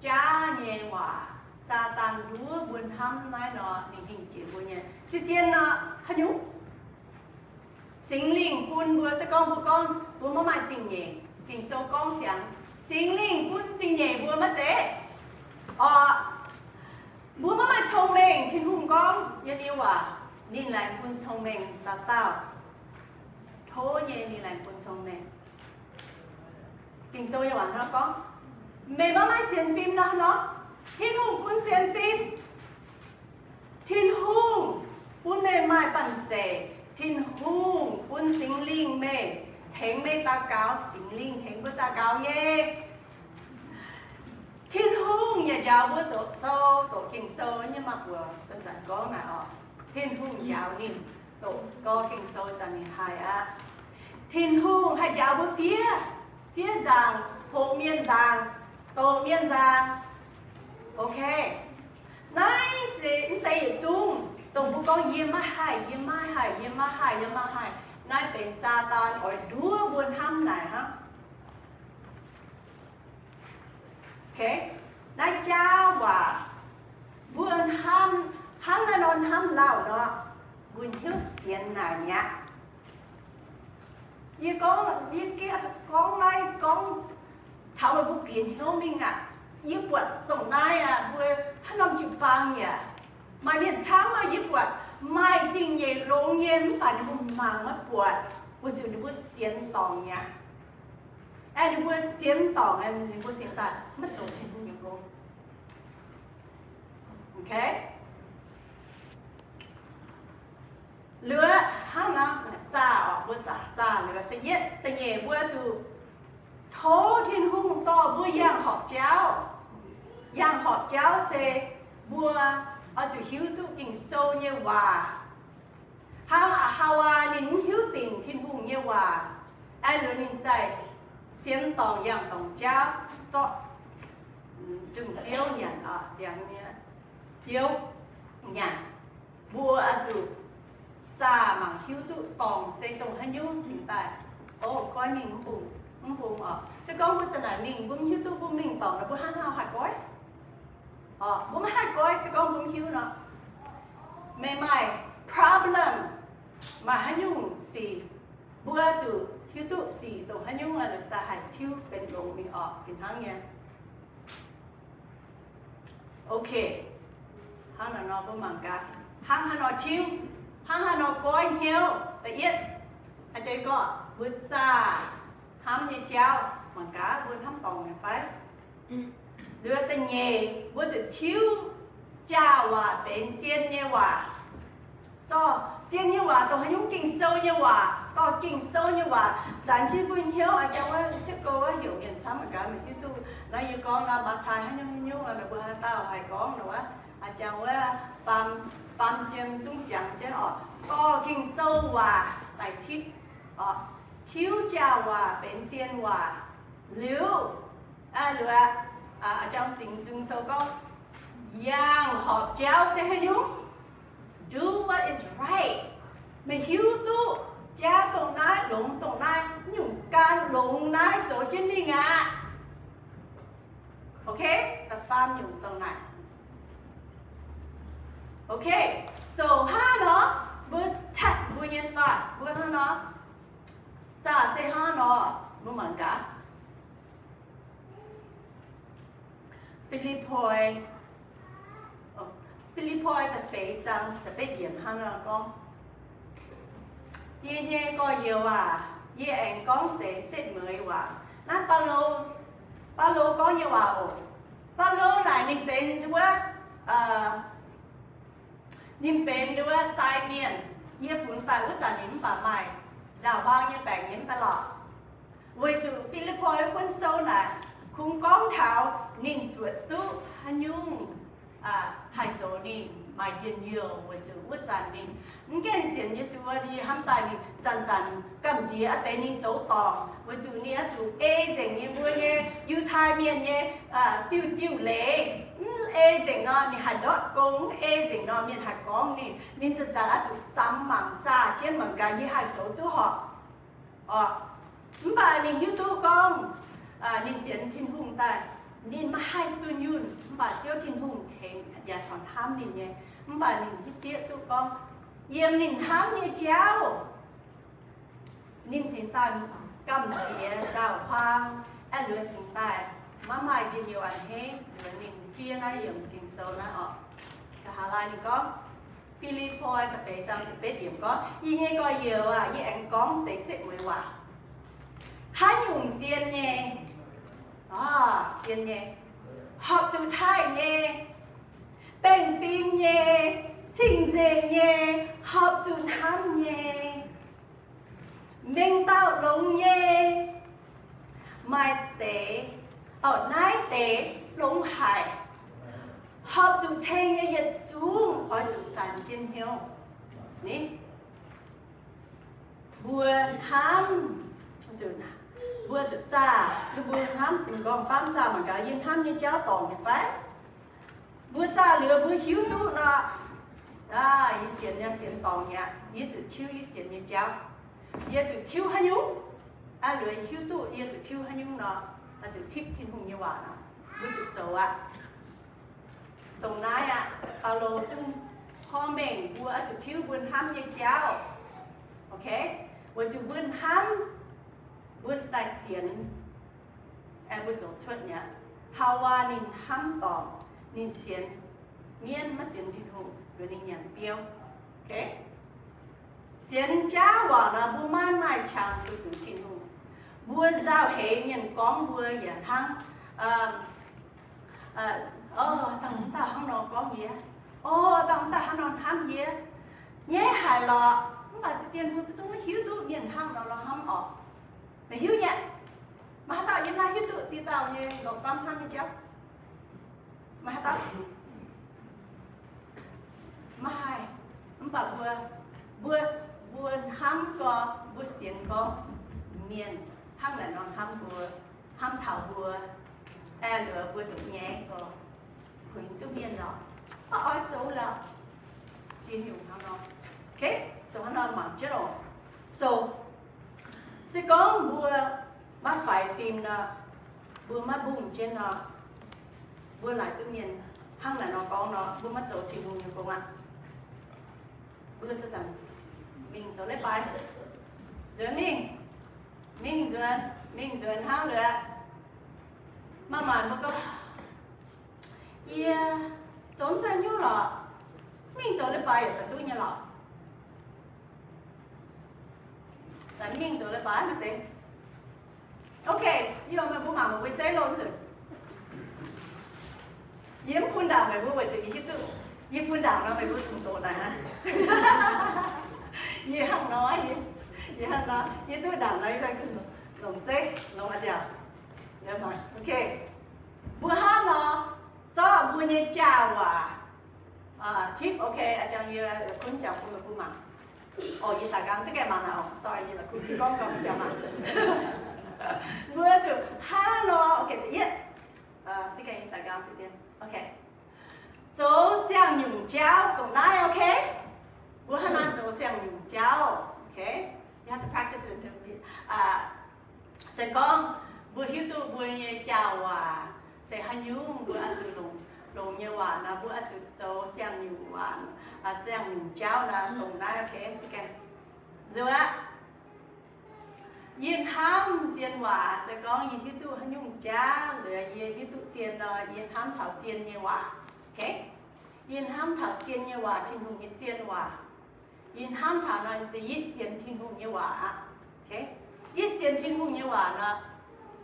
jaav nyei waac. Saadaan nduov mbuo hnamv naaiv nor, ninh hingh jiex mbuo nyei. Zien-zien nor, haaix nyungc? Singx Lingh bun mbuo, se gorngv mbuo gorngv mbuo maiv maaih zingh nyeic, Ging-Sou gorngv ziangx Singx Lingh bun zingh nyeic mbuo maiv zeiz? Orqc, mbuo maiv maaih cong-mengh. Tin-Hungh gorngv nyei waac, ninh laengz bun cong-mengh dauh dauh. Tov nyei ninh laengz bun cong-mengh. Ging-Sou nyei waac nor gorngv, meih maiv maaih sienx fim nor, nor, Tin-Hungh bun sienx fim. Tin-Hungh bun meih maaih banh zeic. Tin-Hungh bun Singx Lingh meih, tengx meih daux gaux. Singx Lingh tengx mbuo daux gaux nyei. Tin-Hungh yaac njaaux mbuo doqc sou, doqc Ging-Sou nyei maah, mbuo zanc-zanc gorngv naaic orqc. Tin-Hungh njaaux ninh doqc gorx Ging-Sou zanc ninh haih aqv. Tin-Hungh haih njaaux mbuo fiev, fiev nzaangc, hoqc mienh nzaangc, doqc mienh nzaangc. Okay. Naaiv se mv deix yietc zungv dongh mbuo gorngv yie maiv haih, yie maiv haih, yie maiv haih, yie maiv haih. Naaiv benx Saadaan oix nduov mbuo hnamv naaic hnangv. Naaiv jaav waac, mbuo hnamv, hnangv naaiv nor hnamv lauh nor, mbuo hnyouv sienx naaic mi'aqv. Yie gorngv, yie gorngv naaiv gorngv taux meih mbuo bieqc hnyouv mingh aqv. Yie buatc dongh naaiv aqv, mbuo haaix norm jiu-baang yaac maaih mienh camv, yie buatc maaih zingh nyeic longx nyei, mv baac ninh mbuo mangc maiv buatc, weic zuqc ninh mbuo sienx dorngc mi'aqv. Aengx ninh mbuo sienx dorngc, ninh mbuo sienx daaih maiv zoux Tin-Hungh nyei gong. Liuz hnangv naaiv zaah oc, mbuo zaah zaah liuz, da'yietv da'nyeic mbuo zuqc tov Tin-Hungh dorh mbuo yangh horpc jauv. Yangh horpc jauv se mbuo oix zuqc hiuv duqv Ging-Sou nyei waac. Hnangv Haawaa ninh mv hiuv dingc Tin-Hungh nyei waac, aengx liuz ninh sai sienx dorngc yangh dorngc jauv zorqv nzungh biouv nyanc, biouv nyanc. Mbuo oix zuqc zaah mangc hiuv duqv dorngc se dongh haaix nyungc cingx daaih, o, goiv mingh mv bung, mv bung oc. Se gorngv mbuo za'naaic mingh mbuo mv hiuv duqv mbuo mingh dorngc nor mbuo hnangv haaix nor haih goiv? Mbuo maiv haih goiv se gorngv mbuo mv hiuv nor. Meih maaih problem, maaih haaix nyungc sic, mbuo zuqc hiuv duqv sic dongh haaix nyungc, daaih haih tiuv benx longx mingh oc, fih hnangv nyei. Ok, hnangv naaiv nor mbuo mangc gaax, hnangv haaix nor tiuv, hnangv haaix nor goiv hnyouv. Da'yietv, a'jang gorngv mbuo zaah hnamv nyei jauv, mangc gaax mbuo hnamv dorngc nyei fai. Liuz da'nyeic, mbuo zuqc tiuv jaa-waac benx zien nyei waac. Zorqv zien nyei waac dongh haaix nyungc? Ging-Sou nyei waac. Dorh Ging-Sou nyei waac zanc jienv mbuo hnyouv. A'jang wuov ziouv gouv wuov heuc mienh camv mangc gaax meih hiuv duqv naaiv yie gorngv nor, Matv^tai haaix nyungc haaix nyungc, meih mbuo haaix dauh haih gorngv nor wuov. A'jang wuov faam, faam jiem zungv jangx jienv oc. Dorh Ging-Sou waac daaih tipv oc. Tiuv jaa-waac benx zien waac. Liuz, liuz aqv, a'jang Singx Nzung Sou gorngv, yangh horpc jauv se haaix nyungc? Do what is right. Meih hiuv duqv jaa dongh naaiv, longx dongh naaiv, nyungc ganh longx naaiv zoux jienv mingh aqv. Ok, da'faam nyungc dongh naaic. Ok, so hnangv nor, mbuo test mbuo nyei thought, mbuo hnangv nor, zaah se hnangv nor, mbuo mangc gaax. Fi^lipv^poi, Fi^lipv^poi da'feix zaang da'betv yiemc hnangv nor gorngv, yie nyei gorx-youz aac, yie aengx gorngv deix setv mueiz waac. Naaiv Baulo, Baulo gorngv nyei waac oc. Baulo naaic ninh benx wuov, ninh benx wuov sai mienh. Yie funx daaih wuov zanc ninh mv baac maaih nzauh huaang nyei baengc nyei mv baac lorqc. Weic zuqc Fi^lipv^poi wuov buonv sou naaic kungx gorngv taux ninh zuotc duqv haaix nyungc haih zoux ninh maaih njien-youh, weic zuqc wuov zanc ninh mv gaengh sienx Yesu, ninh hnamv daaih ninh zanc-zanc gamh nziex deix ninh zoux dorngc, weic zuqc ninh oix zuqc ei nzengc ninh mbuo nyei Yiutai Mienh nyei diuh diuh leiz. Mv ei nzengc nor ninh haih ndortv gong, mv ei nzengc nor mienh haih gorngv ninh. Ninh zanc-zanc oix zuqc samx mangc zaah jienv mangc gaax yie haih zoux duqv horpc oc. Mv baac ninh hiuv duqv gorngv ninh sienx Tin-Hungh daaih, ninh maiv haih dunh yunh, mv baac Ziouv Tin-Hungh tengx yaac corc hnamv ninh nyei. Mv baac ninh hiuv zieqv duqv gorngv yiem ninh hnamv nyei jauv, ninh cingx daaih gamh nziex nzauh huaang, aengx liuz cingx daaih maiv maaih njien-youh a'hneiv. Liuz ninh fiev naaiv yiemc Ging-Sou naaiv oc. Nqa'haav laai ninh gorngv, Fi^lipv^poi da'feix zaang da'betv yiemc gorngv, yie nyei gorx-youz aac, yie aengx gorngv deix setv mueiz waac. Haaix nyungc zien nyei, zien nyei, horpc zuqc taaih nyei, baengh fim nyei, cing-nzengc nyei, horpc zuqc hnamv nyei, mengh dauh longx nyei, maaih deix, orqc, naaiv deix longx haic, horpc zuqc ceng nyei yietc zungv oix zuqc zanc jienv hnyouv. Ni, mbuo hnamv, mbuo zuqc zaah, mbuo hnamv, m'nqorngv-famv zaah mangc gaax yie hnamv nyei jauv dorngc nyei fai? Mbuo zaah liuz mbuo hiuv duqv nor, yie sienx nyei sienx dorngc nyei aqv, yie zuqc tiuv yie sienx nyei jauv. Yie zuqc tiuv haaix nyungc? Aa, liuz hiuv duqv yie zuqc tiuv haaix nyungc nor, zuqc tipv Tin-Hungh nyei waac nor. Mbuo zuqc zoux aqv. Dongh naaiv aqv, Baulo zungv korv mengh mbuo oix zuqc tiuv mbuo hnamv nyei jauv. Okay? Weic zuqc mbuo hnamv, mbuo se daaih sienx, aengx mbuo zoux cuotv mi'aqv. Haawaa ninh hnamv dorngc, ninh sienx mienv maiv sienx Tin-Hungh, liuz ninh nyanc biouv. Okay? Sienx jaav waac nor, mbuo maiv maaih qangx fu-sux Tin-Hungh. Mbuo nzauh heix mienh gorngv mbuo yaac hnangv, o, dangh mv daaih hnangv nor gorngv yie, o, dangh mv daaih hnangv nor hnamv yie, nyaiv haic lorqc. Mv baac zien-zien mbuo zungv maiv hiuv duqv mienh hnangv nor nor hnamv orqc. Meih hiuv nyei, maaih haaix dauh yiem naaiv hiuv duqv dieh dauh nyei longc famv hnamv nyei jauv? Maaih haaix dauh? Maaih. Mv baac mbuo, mbuo, mbuo hnamv gorx, mbuo sienx gorx, mienh hnangv naaic nor hnamv mbuo, hnamv taux mbuo, aengx liuz mbuo zuqc nyaiv gorx, kuinx duqv mienh lorqc, maiv oix zoux lorqc. Ziex nyungc hnangv nor. Okay, so hnangv nor mangc jienv oc. So, se gorngv mbuo maiv faix fim nor, mbuo maiv mbungh jienv nor, mbuo laaic duqv mienh hnangv naaic nor gorngv nor, mbuo maiv zoux Tin-Hungh nyei gong aqv. Mbuo se zanc mingh zoux leiz-baaix, nzuonx mingh, mingh nzuonx, mingh nzuonx hnangv liuz, maaih maanc mbuo gorngv, yie zoux cuotv nyungc lorqc, mingh zoux leiz-baaix yaac daaih duqv nyei lorqc. Daaih mingh zoux leiz-baaix maiv deix. Okay, yie meih mbuo mangc meih mbuo zeiv loh nzunc. Yie mv bun ndaangc meih mbuo weic zuqc yie hiuv duqv, yie bun ndaangc nor meih mbuo zungv doqc naaic aqv. Yie hnangv nor, yie, yie hnangv nor, yie duqv ndaangc nor, yie se longc zeiv, longc a'jangc. Okay. Mbuo hnangv nor zorqv mbuo nyei jaa waac, tip, okay, a'jangc yie kunv jangx bun meih mbuo mangc. Orqc, yie daaih nqaang duqv gaengh mangc naaic orqc, sorry, yie la'kuqv gorngv gau jangx mangc. Mbuo zuqc hnangv nor, okay, da'yietv, duqv gaengh yie daaih nqaang zuqc dien. Okay. Zoux siang-nyungc jauv dongh naaiv, okay? Mbuo hnangv naaiv zoux siang-nyungc jauv, okay? You have to practice it. Se gorngv mbuo hiuv duqv mbuo nyei jaa waac se haaix nyungc mbuo oix zuqc longc, longc nyei waac nor, mbuo oix zuqc zoux siang-nyungc waac, siang-nyungc jauv nor, dongh naaiv, okay? Liuz aqv, yie hnamv zien waac se gorngv yie hiuv duqv haaix nyungc jauv, liuz yie hiuv duqv zien nor, yie hnamv taux zien nyei waac, okay? Yie hnamv taux zien nyei waac, Tin-Hungh nyei zien waac. Yie hnamv taux nor, yie sienx Tin-Hungh nyei waac aqv. Yie sienx Tin-Hungh nyei waac nor,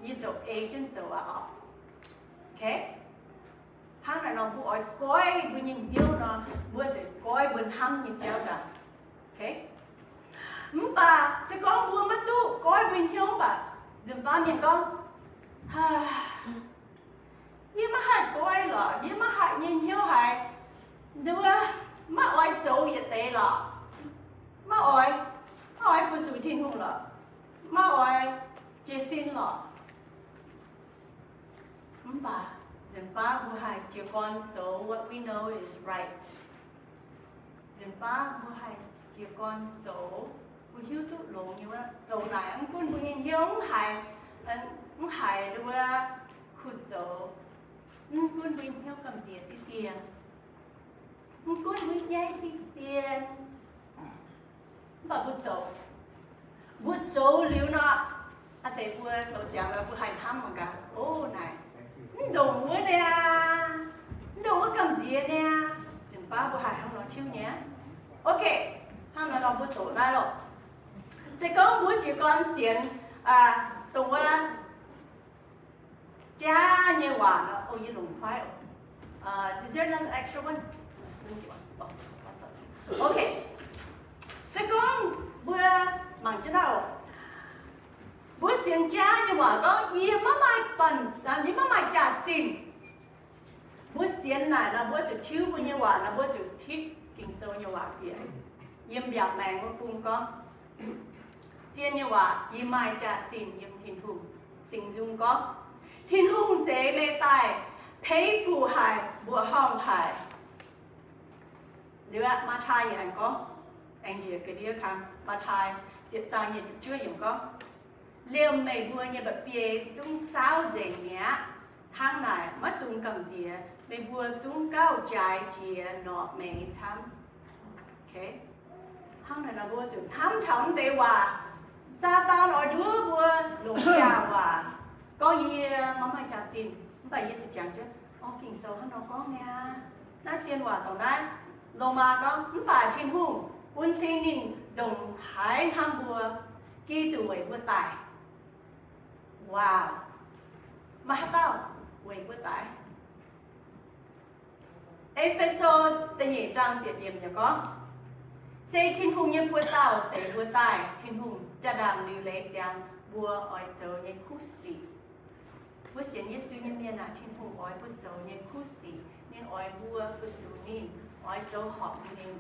yie zoux ei jienv zoux aqv orqc. Hnangv naaic nor mbuo oix goiv mbuo nyei hnyouv nor, mbuo ziouc goiv mbuo hnamv nyei jauv ndaangc. Mv baac se gorngv mbuo maiv duqv goiv mbuo hnyouv mv baac nzunc baav mienh gorngv, yie maiv haih goiv lorqc, yie maiv haih nyei hnyouv haiz, nduov, maiv oix zoux yietc deix lorqc, maiv oix, maiv oix fu-sux Tin-Hungh lorqc, maiv oix jiez sin lorqc. Mv baac nzunc baav mbuo haih jiez gorn zoux what we know is right. Nzunc baav mbuo haih jiez gorn zoux mbuo hiuv duqv longx nyei wuov. Zoux naaic mv gunv mbuo nyei hnyouv mv haiz, mv haiz nduov kuh zoux, mv gunv mbuo nyei hnyouv gamh nziex diqv dien, mv gunv mbuo nyaiv diqv dien, mv baac mbuo zoux, mbuo zoux liuz nor, aa deix mbuo zoux ziangx nor mbuo haih hnamv mangc gaax, o, naaic, mv ndongc wuov niaa, mv ndongc wuov gamh nziex niaa, nzunc baav mbuo haih hnangv nor tiuv nyei. Okay, hnangv nor nor mbuo doqc naaiv loh. Se gorngv mbuo jiez gorn sienx dongh wuov jaav nyei waac, o, yie longc kuaaiv. Is there another extra one? Okay. Se gorngv mbuo mangc jienv naaiv oc, mbuo sienx jaav nyei waac gorngv, yie maiv maaih banh, yie maiv maaih jaax-zinh. Mbuo sienx naaic nor, mbuo zuqc tiuv mbuo nyei waac nor, mbuo zuqc tipv Ging-Sou nyei waac bieqc. Yiem mbiaauc maengx wuov bung gorngv, zien nyei waac, yie maaih jaax-zinh yiem Tin-Hungh. Singx Nzung gorngv, Tin-Hungh zeix meih daaih, peix fuc haic, mbuoqc horngh haic. Liuz aqv, Matv^taai yaac aengx gorngv, aengx njiec ga'ndiev kang, Matv^taai ziepc zaang nyic ziepc juov yiemc gorngv, liemh meih mbuo nyei mba'biei zungv saauv nzengc mi'aqv. Hnangv naaic maiv dungx gamh nziex, meih mbuo zungv gauh jaaix jiex norqc meix camv. Hnangv naaic nor mbuo zuqc hnamv taux mv deix waac. Saadaan oix nduov mbuo longc jaax waac gorngv yie maiv maaih jaax-zinh, mv baac yie zuqc jangx jienv, o, Ging-Sou hnangv nor gorngv niaa. Naaiv zien waac dongh naaiv. Lomaa gorngv, mv baac Tin-Hungh bun cing ninh ndongc haaix hnamv mbuo, Giduc weic mbuo daic. Wow, maiv haaix dauh weic mbuo daic. E^fe^so da'nyeic zaang ziepc yiemc yaac gorngv, se Tin-Hungh nyei buoz-dauh zeix mbuo daaih, Tin-Hungh jaa-ndaangc liuc leiz ziangx mbuo oix zoux nyei kuv sic. Mbuo sienx Yesu nyei mienh aah, Tin-Hungh oix mbuo zoux nyei kuv sic. Ninh oix mbuo fu-sux ninh, oix zoux horpc ninh.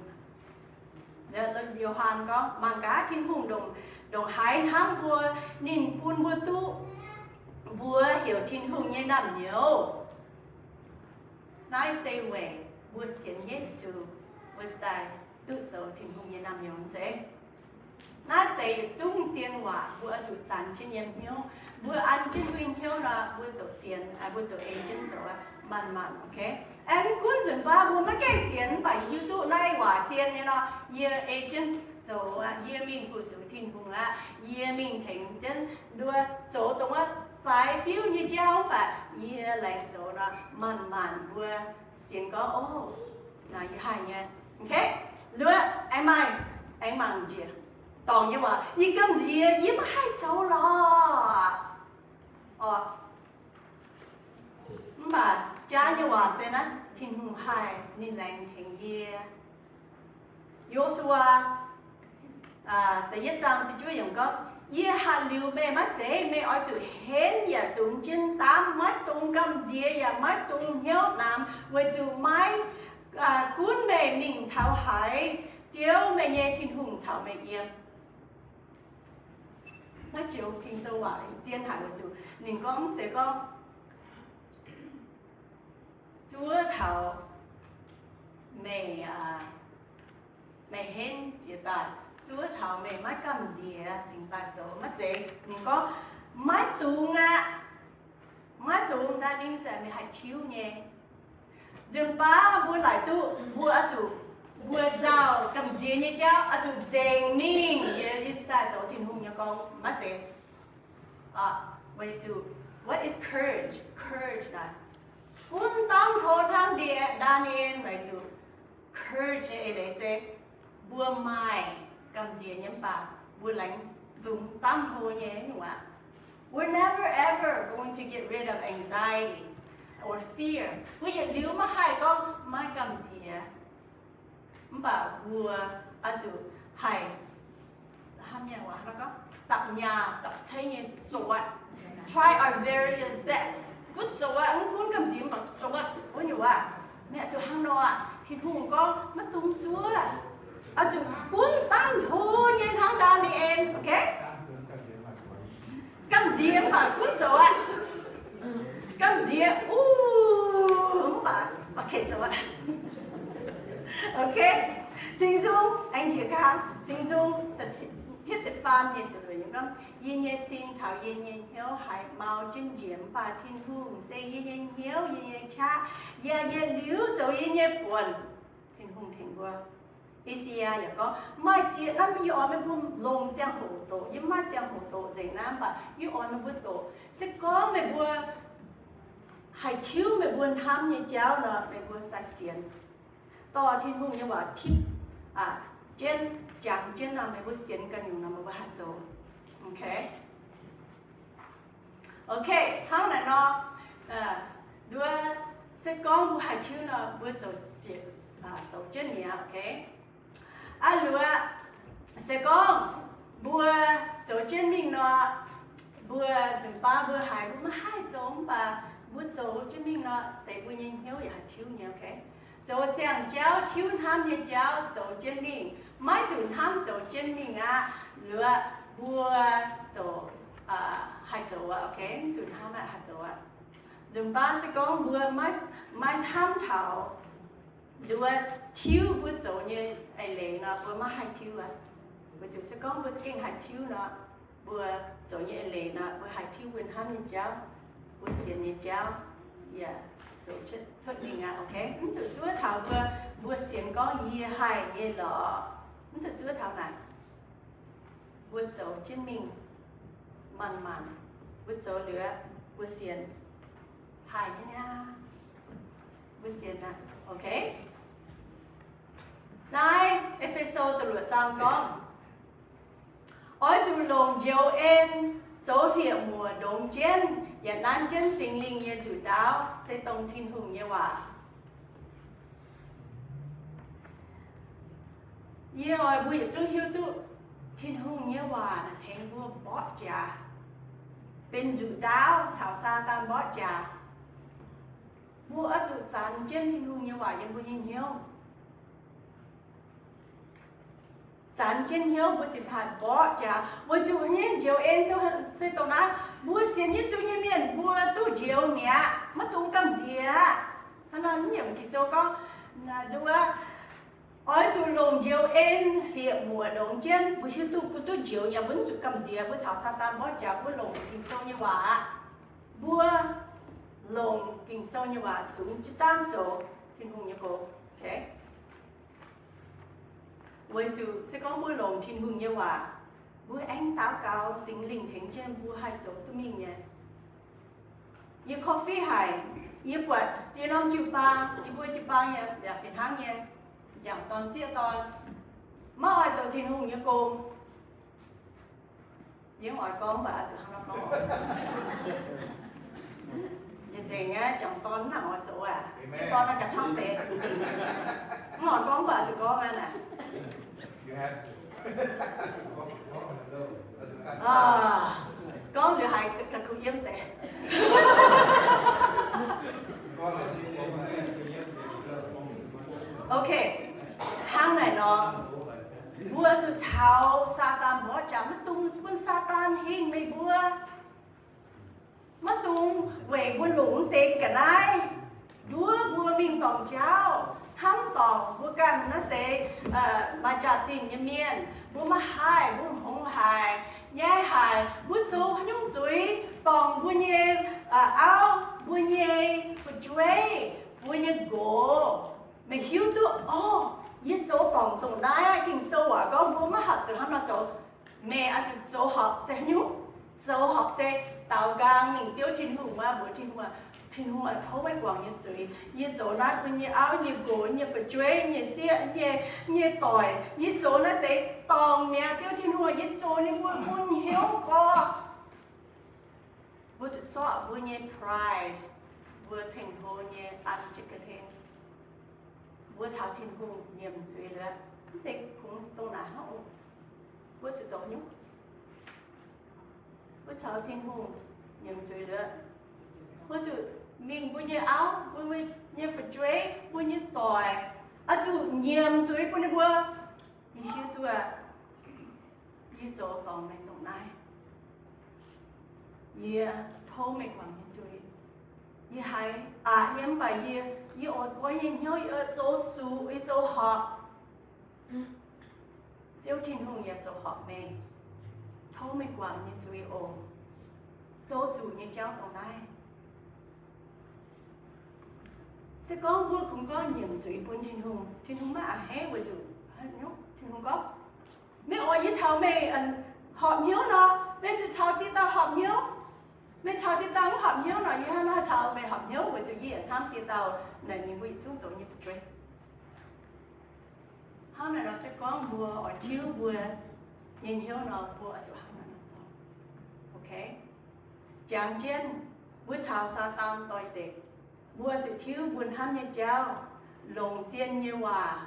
Yo^han gorngv, mangc gaax Tin-Hungh ndongc, ndongc haaix hnamv mbuo, ninh bun mbuo duqv mbuox heuc Tin-Hungh nyei naamh nyouz. Naaiv se weic mbuo sienx Yesu, mbuo daaih duqv zoux Tin-Hungh nyei naamh nyouz zeiv. Naaiv deix yietc zungv zien waac mbuo oix zuqc zanc jienv nyei hnyouv. Mbuo an jienv mbuo nyei hnyouv nor, mbuo ziouc sienx, mbuo ziouc ei jienv zoux aqv, manc-manc, ok? Aengx mv gunv nzunc baav mbuo maiv gaengh sienx, mv baac yie hiuv duqv naaiv waac zien nyei nor, yie ei jienv zoux aqv. Yie mingh fu-sux Tin-Hungh aqv. Yie mingh tengx jienv nduov zoux dongh wuov faix fiuv nyei jauv, mv baac yie laengz zoux nor, manc-manc mbuo sienx gorngv, o, naaiv yie haih nyei. Ok? Nduov aengx maaih, aengx mangc njiec dorngc nyei waac, yie gamh nziex, yie maiv haih zoux lorqc. Orqc, mv baac jaav nyei waac se naaiv, Tin-Hungh haih, ninh laengz tengx yie. Yo^su^waa da'yietv zaang ziepc juov yiemc gorngv, yie hatc liuz meih maiv zeiz, meih oix zuqc henv yaac zungx jienv daamv, maiv dungx gamh nziex yaac maiv dungx hnyouv namx, weic zuqc maiv gunv meih mingh taux haaix, Ziouv meih nyei Tin-Hungh caux meih yiem. Naaiv joux Ging-Sou waac zien haic weic zuqc ninh gorngv mv zeiz gorngv zuov taux meih, meih henv jiex daaih, zuov taux meih maiv gamh nziex cingx daaih zoux, maiv zeiz. Ninh gorngv maiv dungx aqv. Maiv dungx, that means meih haih tiuv nyei. Nzunc baav mbuo laaic duqv mbuo oix zuqc, mbuo nzauh gamh nziex nyei jauv oix zuqc nzengc mingh yie daaih zoux Tin-Hungh nyei gong, maiv zeiz. Weic zuqc, what is courage? Courage naaic, gunv dangv hlo hnangv ndie, ndaa ndie en weic zuqc courage nyei eix leiz se mbuo maaih gamh nziex nyei mv baac mbuo laengz zungx dangv hlo nyei nyungc aqv. We're never ever going to get rid of anxiety or fear. Mbuo yietc liuz maiv haih gorngv maiv gamh nziex. Mv baac mbuo oix zuqc haih, hnamv mienh waac gorngv, dapc nyaah dapc ceiv nyei zoux aqv. Try our very best. Gunv zoux aqv, mv gunv gamh nziex mv baac zoux aqv. Wuov nyungc waac, meih oix zuqc hnangv nor aqv. Tin-Hungh gorngv maiv dungx zuov. Oix zuqc gunv dangv hlo nyei hnangv ndaa ndie en, ok? Gamh nziex mv baac gunv zoux aqv. Gamh nziex, uh, mv baac, ok, zoux aqv. Ok, Singx Nzung, aengx jiex gaang, Singx Nzung cietv ziepc faam nyei ziepc luoqc yiemc gorngv, yie nyei sin caux yie nyei hnyouv haiz mau jienv njiec, mv baac Tin-Hungh se yie nyei hnyouv, yie nyei qaqv, yaac yietc liuz zoux yie nyei buonc. Tin-Hungh tengx mbuo. I^saa^yaa yaac gorngv, maaih ziex, naaiv yie oix meih mbuo longc ziangh hoc doqc, yie mv maaih ziangh hoc doqc nzengc naaiv, mv baac yie oix meih mbuo doqc. Se gorngv meih mbuo haih tiuv meih mbuo hnamv nyei jauv nor, meih mbuo sai sienx. Dorh Tin-Hungh nyei waac tipv jienv, jangx jienv nor, meih mbuo sienx ganh nyungc nor, meih mbuo haih zoux. Ok. Ok, hnangv naaic nor, nduov, se gorngv mbuo haih tiuv nor, mbuo zoux, zoux jienv mi'aqv, ok. Aa luoqc, se gorngv mbuo zoux jienv mingh nor, mbuo nzunc baav mbuo haiz mbuo maiv haih zoux, mv baac mbuo zoux jienv mingh nor, deix mbuo nyei hnyouv yaac haih tiuv nyei, ok. Zoux siang-jauv, tiuv hnamv nyei jauv zoux jienv mingh, maiv zuqc hnamv zoux jienv mingh aqv. Luoqc mbuo zoux, haih zoux aqv, ok, mv zuqc hnamv aqv, haih zoux aqv. Nzunc baav se gorngv mbuo maiv, maiv hnamv taux nduov tiuv mbuo zoux nyei eix leiz nor, mbuo maiv haih tiuv aqv. Weic zuqc se gorngv mbuo za'gengh haih tiuv nor, mbuo zoux nyei eix leiz nor, mbuo haih tiuv mbuo hnamv nyei jauv, mbuo sienx nyei jauv. yaac zoux cuotv mingh aqv. Ok, mv zuqc zuov taux mbuo, mbuo sienx gorngv yie haih nyei lorqc. Mv zuqc zuov taux naaic. Mbuo zoux jienv mingh maanc-maanc, mbuo zoux liuz, mbuo sienx haih nyei aqv. Mbuo sienx aqv. Ok. Naaiv E^fe^so da'luoqc zaang gorngv, oix zuqc longc njoux en zoux hlieqv-muoc ndongx jienv yaac nanv jienv Singx Lingh nyei nzuqc ndaauv, se dongh Tin-Hungh nyei waac. Yie oix mbuo yietc zungv hiuv duqv Tin-Hungh nyei waac naaic tengx mbuo mborqv jaax, benx nzuqc ndaauv caux Saadaan mborqv jaax. Mbuo oix zuqc zanx jienv Tin-Hungh nyei waac yiem mbuo nyei hnyouv. Zanx jienv hnyouv mbuo cingx daaih mborqv jaax, weic zuqc nyei njoux en se dongh naaiv, mbuo sienx Yesu nyei mienh mbuo duqv njoux mi'aqv, maiv dungx gamh nziex aqv. Hnangv nor nyiemc Ging-Sou gorngv, nduov, oix zuqc longc njoux en hlieqv-muoc ndongx jienv. Mbuo hiuv duqv mbuo duqv njoux nyei, mbuo mv zuqc gamh nziex, mbuo caux Saadaan mborqv jaax, mbuo longc Ging-Sou nyei waac aqv. Mbuo longc Ging-Sou nyei waac zungv jienv dangv zoux Tin-Hungh nyei gong. Weic zuqc se gorngv mbuo longc Tin-Hungh nyei waac, mbuo aengx daux gaux Singx Lingh tengx jienv mbuo haih zoux duqv mingh nyei. Yie korv-fiqv haic, yie buatc ziex norm jiu-baang, yie mbuo jiu-baang yaac fih hnangv nyei, m'jangc dorn sieqv dorn, maiv oix zoux Tin-Hungh nyei gong. Yie mv oix gorngv, mv baac oix zuqc hnangv nor gorngv. Nzengc aqv, m'jangc dorn mv nangc oix zoux aqv. Sieqv dorn naaiv ga'camv deix. Mv oix gorngv, mv baac oix zuqc gorngv aqv naaic. Gorngv liuz haiz ga'kuv yiem deix. Ok, hnangv naaic nor, mbuo zuqc caux Saadaan mborqv jaax, maiv dungx bun Saadaan hingh meih mbuo. Maiv dungx weic mbuo longc deix ga'naaiv nduov mbuo mingh dorngc jauv, hnamv dorngc mbuo ganh naaiv zeiz maaih jaax-zinh nyei mienh, mbuo maiv haih, mbuo hngongx haic, nyaiv haic, mbuo zoux haaix nyungc zuiz dorngc mbuo nyei auv, mbuo nyei fu'jueiv, mbuo nyei nqox. Meih hiuv duqv, orv, yie zoux dorngc dongh naaiv aqv. Ging-Sou waac gorngv mbuo maiv haih zoux hnangv nor zoux. Meih oix zuqc zoux horpc se haaix nyungc? Zoux horpc se daaux nqaang mingh Ziouv Tin-Hungh wuov, mbuox Tin-Hungh, Tin-Hungh aah, tov meih guangc yie zuiz. Yie zoux naaiv bun yie nyei auv, nyei nqox, nyei fu'jueiv, nyei sieqv, nyei, nyei doic, yie zoux naaiv deix dorngc mi'aqv. Ziouv Tin-Hungh, yie zoux ninh mbuo bun hnyouv gorx. Mbuo zuqc zorqv mbuo nyei pride, mbuo ceng-hlo nyei an jienv ga'hlen. Mbuo caux Tin-Hungh nyiemc zuiz liuz, mv zeiz kungx dongh naaic hnangv oc. Mbuo zuqc zoux nyungc. Mbuo caux Tin-Hungh nyiemc zuiz liuz, mbuo zuqc mingh mbuo nyei auv, mbuo nyei fu'jueiv, mbuo nyei doic, oix zuqc nyiemc zuiz bun ninh mbuo. Yie hiuv duqv aqv, yie zoux dorngc meih dongh naaiv. Yie tov meih guangc yie zuiz. Yie haiz aqc nyei, mv baac yie, yie oix goiv nyei hnyouv, yie oix zoux zuqc, yie zoux horpc. Ziouv Tin-Hungh yaac zoux horpc meih. Tov meih guangc nyei zuiz oc. Zoux zuqc nyei jauv dongh naaiv. Se gorngv mbuo kungx gorngv nyiemc zuiz bun Tin-Hungh, Tin-Hungh maiv a'hneiv weic zuqc Tin-Hungh gorngv, meih oix yie caux meih horpc hnyouv nor, meih zuqc caux dieh dauh horpc hnyouv. Meih caux dieh dauh mv horpc hnyouv nor, yie hnangv naaiv caux meih horpc hnyouv weic zuqc yie hnamv dieh dauh naaic ninh mbuo yietc zungv zoux nyei fu'jueiv. Hnangv naaic nor se gorngv mbuo oix tiuv mbuo nyei hnyouv nor, mbuo oix zuqc hnangv naaic nor zoux. Ok? Jangx jienv mbuo caux Saadaan doix-dekc, mbuo zuqc tiuv mbuo hnamv nyei jauv, longc zien nyei waac,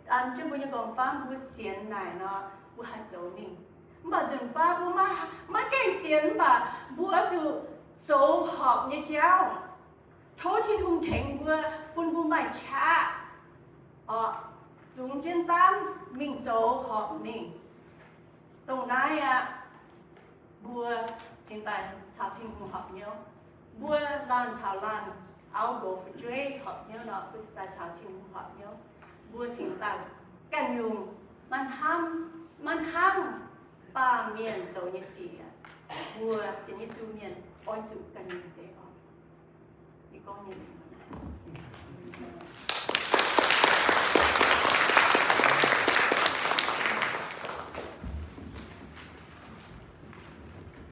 an jienv mbuo nyei nqorngv-famv mbuo sienx naaic nor, mbuo haih zoux mingh. Mv baac nzunc baav mbuo maiv, maiv gaengh sienx, mv baac mbuo zuqc zoux horpc nyei jauv. Tov Tin-Hungh tengx mbuo, bun mbuo maaih qaqv, orqc, zungx jienv daamv mingh zoux horpc mingh. Dongh naaiv aqv, mbuo cingx daaih caux Tin-Hungh horpc hnyouv. Mbuo laanh caux laanh, auv nqox fu'jueiv horpc hnyouv nor, mbuo cingx daaih caux Tin-Hungh horpc hnyouv. Mbuo cingx daaih ganh nyungc, maiv hnamv, maiv hnamv baamh mienh zoux nyei sic. Mbuo sienx Yesu mienh oix zuqc ganh nyungc deix orqc. gorngv nyei.